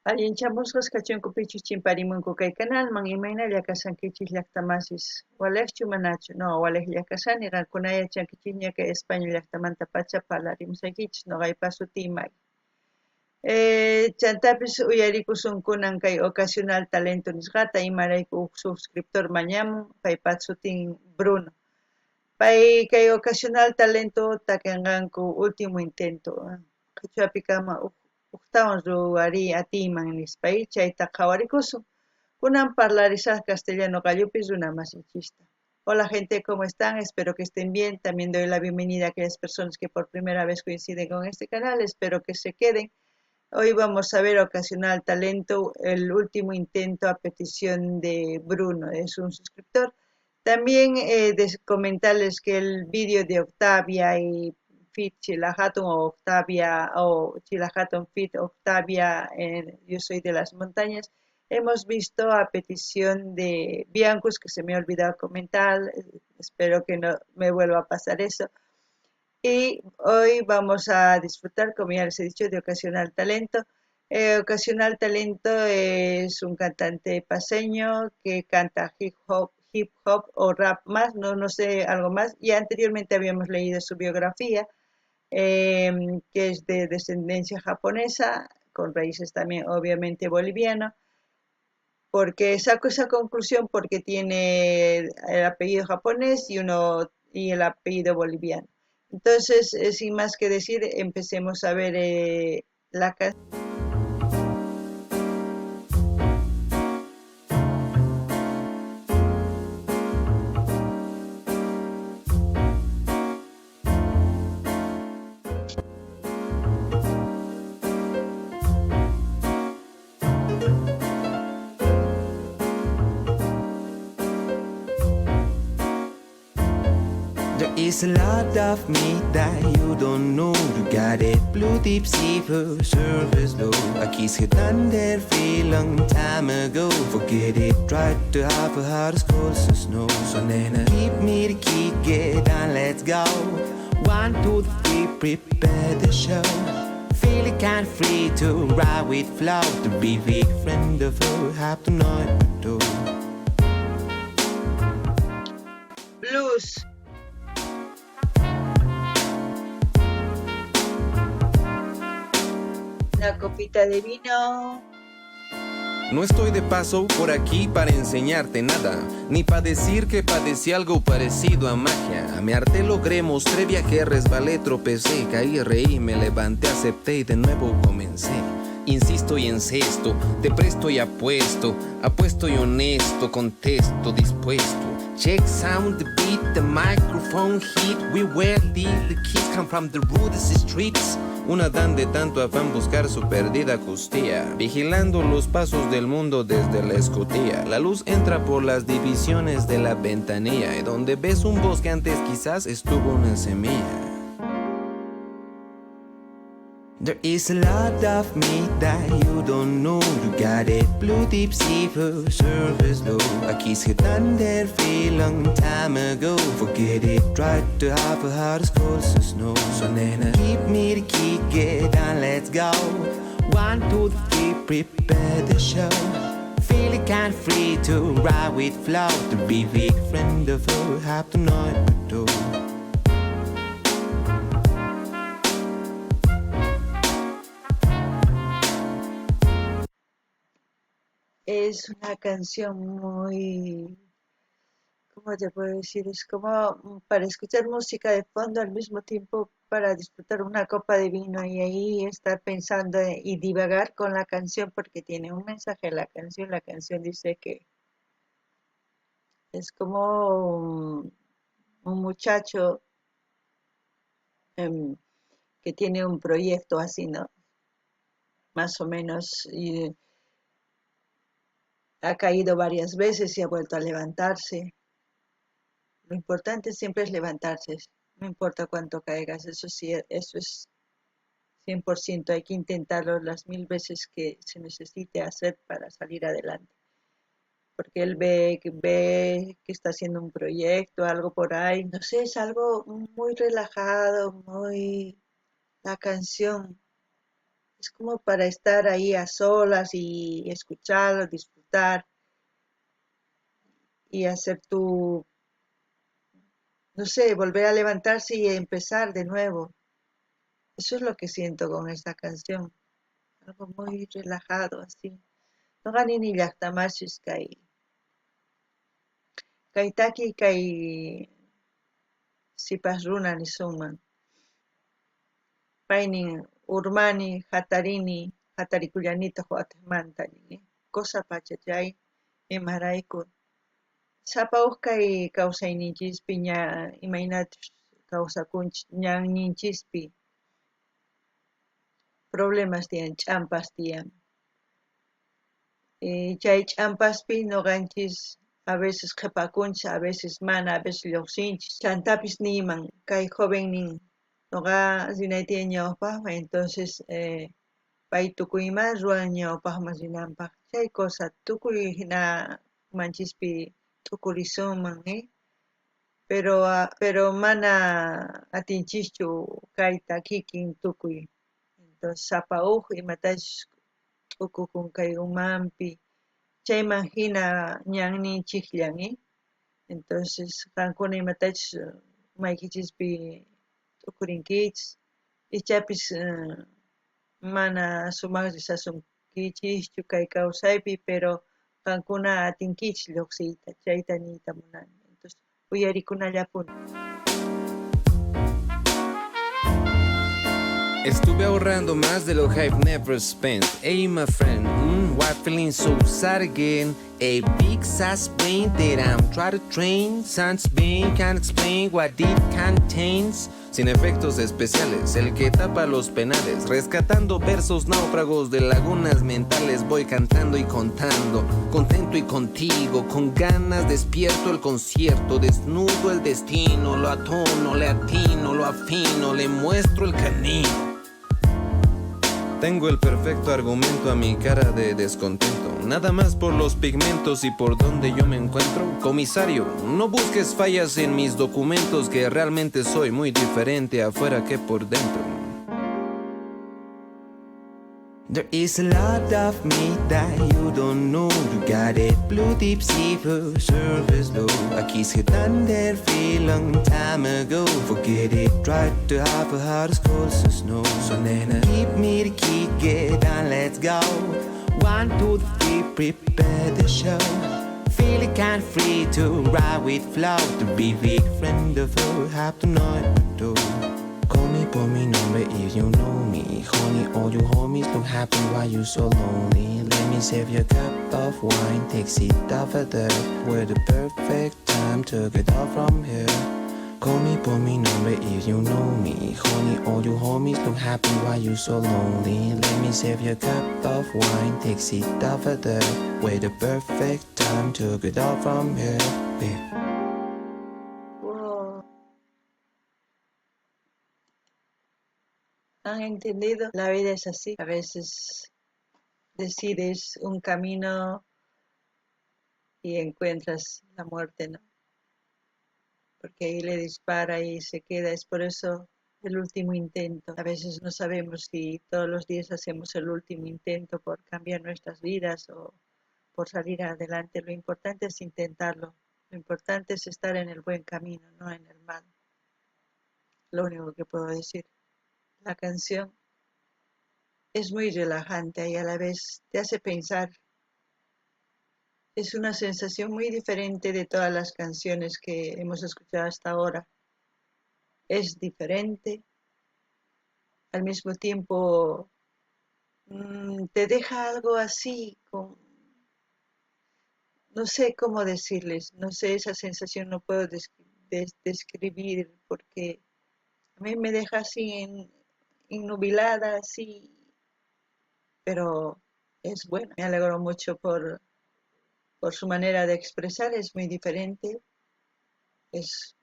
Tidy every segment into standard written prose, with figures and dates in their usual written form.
Allinchamusqas kachunku pichus chimparimunku kay kanalman, imaynalla kashankichis llaqtamasis, waliqchu manachu? No, waliqlla kashani, qankuna yachankichisña kay España llaqtamanta pacha parlarimusaykichis, noqaypa sutiy May. Chantapis uyarikusunkunan kay ocasional talento nisqata, imarayku huk suscriptor mañamun, paypa sutin Bruno. Pay kay ocasional talento takinqanku último intento, qhichwapi kama huktawan ruwariy atiyman nispa chayta qhawarikusun. Kunan parlarisaq castellano qallupi runa masinchista. Hola gente, ¿cómo están? Espero que estén bien. También doy la bienvenida a aquellas personas que por primera vez coinciden con este canal. Espero que se queden. Hoy vamos a ver Ocasional Talento, el último intento a petición de Bruno, es un suscriptor. También comentarles que el vídeo de Octavia y Fit Chila Hatun o Octavia o Chila Hatun Fit Octavia, Yo Soy de las Montañas, hemos visto a petición de Biancus, que se me ha olvidado comentar, espero que no me vuelva a pasar eso. Y hoy vamos a disfrutar, como ya les he dicho, de Ocasional Talento. Ocasional Talento es un cantante paseño que canta hip hop o rap más, no sé, algo más. Y anteriormente habíamos leído su biografía, que es de descendencia japonesa, con raíces también obviamente boliviano. Porque saco esa conclusión porque tiene el apellido japonés y el apellido boliviano. Entonces, sin más que decir, empecemos a ver la canción. There is a lot of me that you don't know. You got it, blue deep sea surface low. I kissed it under free long time ago. Forget it, tried to have a heart as cold as snow. So then I keep me the key, get down, let's go. 1, 2, 3, prepare the show. Feel it kind of free to ride with flow. To be big friend of her, have to know it do. Blues. Una copita de vino. No estoy de paso por aquí para enseñarte nada, ni pa' decir que padecí algo parecido a magia. Me harté, logré, mostré, viajé, resbalé, tropecé, caí, reí, me levanté, acepté y de nuevo comencé. Insisto y encesto, te presto y apuesto, apuesto y honesto, contesto, dispuesto. Check sound, the beat, the microphone hit. We were the kids come from the rudest streets. Un Adán de tanto afán buscar su perdida costilla, vigilando los pasos del mundo desde la escotilla. La luz entra por las divisiones de la ventanilla, y donde ves un bosque antes quizás estuvo una semilla. There is a lot of me that you don't know. You got it, blue deep sea surface low. I kissed it under free long time ago. Forget it, tried to have a heart as cold as snow. So then I keep me the key, get down, let's go. 1, 2, 3, prepare the show. Feel it kind of free to ride with flow. To be big friend of her, have to know it do. Es una canción muy, ¿cómo te puedo decir? Es como para escuchar música de fondo al mismo tiempo para disfrutar una copa de vino y ahí estar pensando y divagar con la canción porque tiene un mensaje la canción. La canción dice que es como un muchacho que tiene un proyecto así, ¿no? Más o menos, y ha caído varias veces y ha vuelto a levantarse. Lo importante siempre es levantarse, no importa cuánto caigas, eso sí, eso es 100%, hay que intentarlo las 1000 veces que se necesite hacer para salir adelante. Porque él ve que está haciendo un proyecto, algo por ahí, no sé, es algo muy relajado, muy... La canción Es como para estar ahí a solas y escucharlo, disfrutar y hacer tu, no sé, volver a levantarse y empezar de nuevo. Eso es lo que siento con esta canción. Algo muy relajado, así. Noqa nini llaqtamasis kay kay taki kay sipas runa nisunman. Paynin urmani, hatarini, hatarikullanitaq watiqmanta nin. Cosa pachachay, imarayku. Sapa huk kay kawsayninchispi ña imaynachus kawsakunchis ñanninchispi problemas tiyan, ch'ampas tiyan. Chay ch'ampaspi nuqanchis a veces qhipakunchis, a veces mana, a veces lluqsinchis. Chantapis niyman kay joven nin nuqa rinay tiyan ñawpaqman, entonces pay tukuy ima ruwan ñawpaqman rinanpaq. Chay cosa tukuy hina manchispi t'ukurisunman, Pero mana atinchischu kayta kikin tukuy. Entonces sapa huk imatachus t'ukukun kay umanpi, chayman hina ñanninchikllan, Entonces qankuna imatachus umaykichispi t'ukurinkichis, ichapis mana sumaq risasunkinchischu kay kawsaypi, pero qankuna atinkichis lluqsiyta, chayta niyta munani. Entonces uyarikunallapuni. Estuve ahorrando más de lo que I've never spent. Hey, my friend, why feeling so sad again? A big size brain that I'm trying to train. Sans being can't explain what it contains. Sin efectos especiales, el que tapa los penales. Rescatando versos náufragos de lagunas mentales. Voy cantando y contando, contento y contigo. Con ganas despierto el concierto, desnudo el destino. Lo atono, le atino, lo afino, le muestro el camino. Tengo el perfecto argumento a mi cara de descontento. Nada más por los pigmentos y por donde yo me encuentro. Comisario, no busques fallas en mis documentos, que realmente soy muy diferente afuera que por dentro. There is a lot of me that you don't know. You got it blue deep sea surface low. I kissed her thunder long time ago. Forget it, tried to have a heart as cold as snow. So nena, give me the key, get down, let's go. 1, 2, 3, prepare the show. Feel it kind of free to ride with flow. To be big friend of her, have to know it do. Call me por mi nombre if you know me. Honey, all you homies look happy, why you so lonely? Let me save your cup of wine, take seat over there. We're the perfect time to get off from here. Call me por mi nombre if you know me. Honey, all you homies look happy, why you so lonely? Let me save your cup of wine, take seat over there. We're the perfect time to get off from here. Yeah. Wow. ¿Han entendido? La vida es así. A veces decides un camino y encuentras la muerte, ¿no? Porque ahí le dispara y se queda. Es por eso el último intento. A veces no sabemos si todos los días hacemos el último intento por cambiar nuestras vidas o por salir adelante. Lo importante es intentarlo. Lo importante es estar en el buen camino, no en el mal. Lo único que puedo decir. La canción es muy relajante y a la vez te hace pensar. Es una sensación muy diferente de todas las canciones que hemos escuchado hasta ahora. Es diferente. Al mismo tiempo, te deja algo así, con, no sé cómo decirles, no sé, esa sensación no puedo describir porque a mí me deja así innubilada, así, pero es buena. Me alegro mucho por su manera de expresar, es muy diferente, es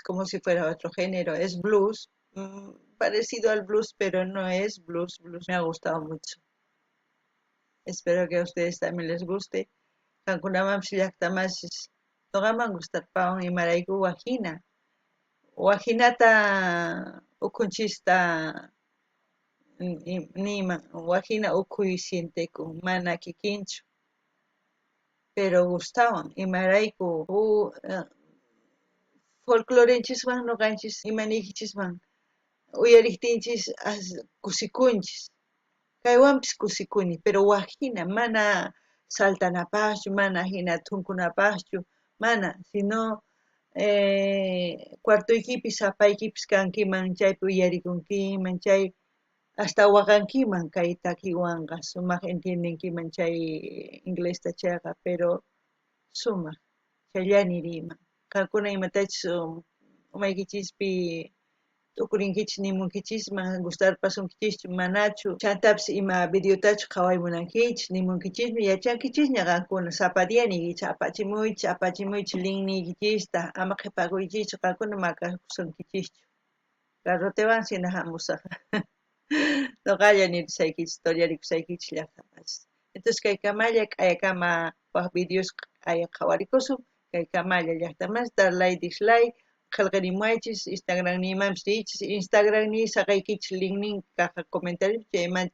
como si fuera otro género, es blues, parecido al blues, pero no es blues, blues. Me ha gustado mucho. Espero que a ustedes también les guste. Qankunamanpis llaqtamasis nuqaman gustarpawan imarayku wajina. Wajinata ukhunchista Niyman wajina ukhuy sientekun mana kikinchu. Pero gustawan imarayku folclorenchiswan nuqanchis imaniykichisman uyariqtinchis kusikunchis. Kaywanpis kusikuni, pero wajina mana saltanapaqchu, mana hina thunkunapaqchu, mana, sino cuartoykipis sapaykipis kankiman chaypi uyarikunkiman chay hasta waqankiman kay takiwanqa sumaq entiendenkiman chay inglesta chayqa, pero sumaq chayllani riman. Qankuna imatachus umaykichispi t'ukurinkichis nimunkichisman gustarpasunkichischu manachu chantapis ima videotachu qhaway munankichis nimunkichismi yachankichisña qankuna sapa día niykichis apachimuychis apachimuychis linkniykichista ama qhipakuychischu qankuna makakusunkichischu garrotewan sina hamusaq nuqalla nirisaykichis tollarikusaykichis llaqtamasis. Entonces kay kamalla k'ayakama waq videos k'aya qhawarikusun kay kamalla llaqtamas dar like dislike qillqarimuwaychis Instagramniymanpis riychis Instagramniy saqaykichis linknin kaq comentario chayman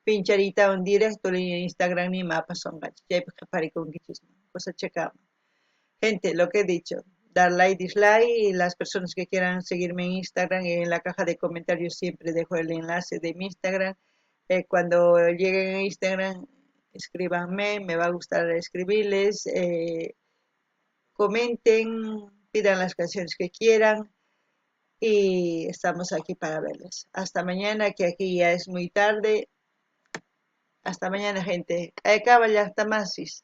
pinchariytawan directo Instagramniyman apasunqachis chaypi qhiparikunkichis cosa chekama. Gente, lo que he dicho, dar like, dislike y las personas que quieran seguirme en Instagram, en la caja de comentarios siempre dejo el enlace de mi Instagram. Cuando lleguen a Instagram, escríbanme, me va a gustar escribirles, comenten, pidan las canciones que quieran y estamos aquí para verles. Hasta mañana, que aquí ya es muy tarde. Hasta mañana, gente. K'ayakama llaqtamasis.